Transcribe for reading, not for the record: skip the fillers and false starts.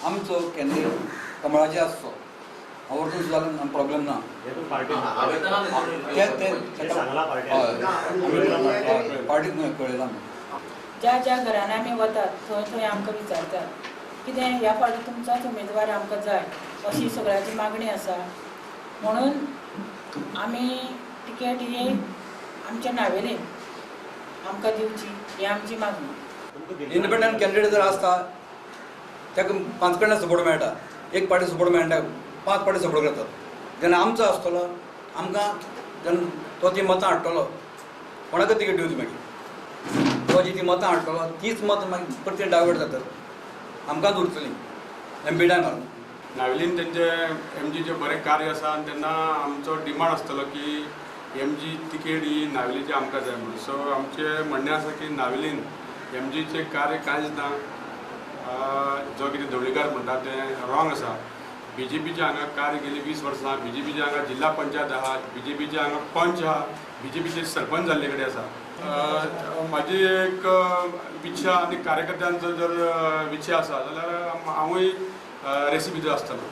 आमचो कॅन्डिडेट कमळाचे आसचो, हावर्तून सुद्दां प्रॉब्लेम ना. ते ते हय, पार्टीक न्हय कळयलां आमी. ज्या ज्या घरांनी आमी वतात थंय थंय आमकां विचारतात कितें ह्या फावटी तुमचोच उमेदवार आमकां जाय अशी सगळ्यांची मागणी आसा. म्हणून आमी तिकेट ही आमच्या नावेलीन आमकां दिवची ही आमची मागणी. इंडिपेंडंट कॅन्डिडेट जर आसता ताका 5 कडल्यान सपोर्ट मेळटा, एक पार्टी सपोर्ट मेळटा, 5 पार्टी सपोर्ट करतात. जेन्ना आमचो आसतलो आमकां जेन्ना तो ती मतां हाडटलो, कोणाकच तिकेट दिवची मागीर तो जी ती मतां हाडटलो तीच मतां मागीर परती डायवर्ट जातात, आमकांच उरतली एम पी टायमार. नावेलीन तेंचे एम जीचें बरें कार्य आसा आनी तेन्ना आमचो डिमांड आसतलो की एम जी तिकेट ही नावेलीची आमकां जाय म्हणून. सो आमचें म्हणणें आसा की नावेलीन एम जीचें कार्य कांयच ना. जो कितें धवळीकार म्हणटा तें रॉंग आसा. बी जे पीचें हांगा कार्य गेली 20 वर्सां, बी जे पीचें हांगा जिल्हा पंचायत आहा, बी जे पीचें हांगा पंच आहा, बी जे पीचे सरपंच जाल्ले कडेन आसा. म्हाजी एक इच्छा आनी कार्यकर्त्यांचो जर इच्छा आसा जाल्यार हांवूय रेसी भितर आसतलो.